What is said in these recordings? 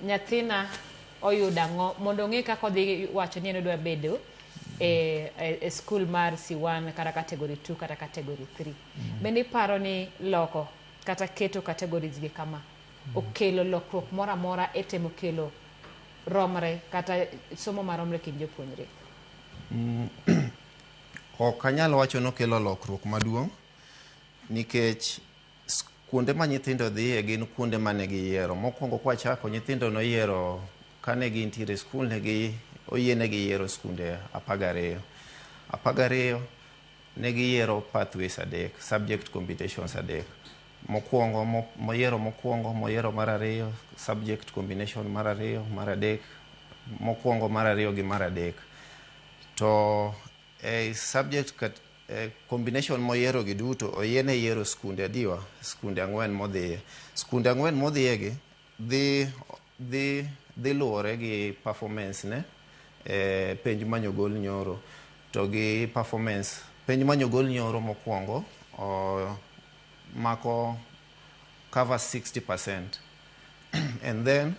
Nyathina oyudo ang'o mondo ong'e kaka odhi wacho ni en odwa bedo e skul mar C1 kata category 2 kata category 3. Bende iparo ni loko kata keto categories gi kama okelo lokruok moro amora e temo kelo romre kata somo maromre kind jopuonjre? Ok anyal wacho nokelo lokruok maduong' nikech kuonde ma nyithindo dhiye gin kuonde mane giyiero. Mokwongo kwachako, nyithindo noyiero kane gintiere e skul, ne gi oyienegi yiero skunde 12. 12 ne giyiero pathways adek, subject combinations adek. Mokwongo moyiero mokwongo, moyiero mar ariyo, subject combination mar ariyo, mar adek, mokwongo, mar ariyo gi mar adek. To e subject combination moyiero gi duto, oyiene yiero skunde adiwa? Skunde ang'wen modhiye. Skunde ang'wen modhiye gi dhi luwore gi performance ne e penj manyogol nyoro to gi performance penj manyogol nyoro mokwongo o, mako cover 60% and then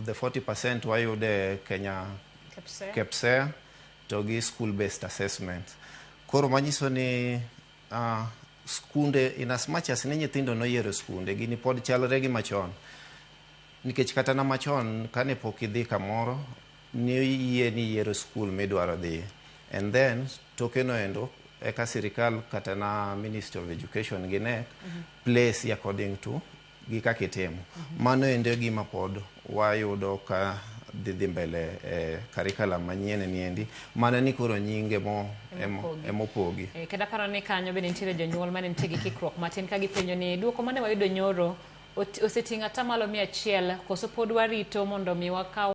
the 40% wayude Kenya. KPSEA. KPSEA to gi school based assessment. Koro manyiso ni skunde, in as much as ni nyithindo noyiero skunde, gini pod chalre gi machon, nikech kata na machon kane pok idhi kamoro ni yie ni yiero skul midwaro dhiye and then tokeno endo eka sirikal kata na Ministry of Education gi KNEC place according to gi kaka itimo. Mano endo e gima pod wayudo ka dhi mbele e curriculum manyien ni endi, mana ni koro nyinge mo Emopogi. Emopogi. Kendo aparo ni kanyo bende nitiere jonyuol mane nitie gi kikruok matin ka gipenjo ni duoko mane wayudo nyoro oseting'o 100% koso pod warito mondo mi wakaw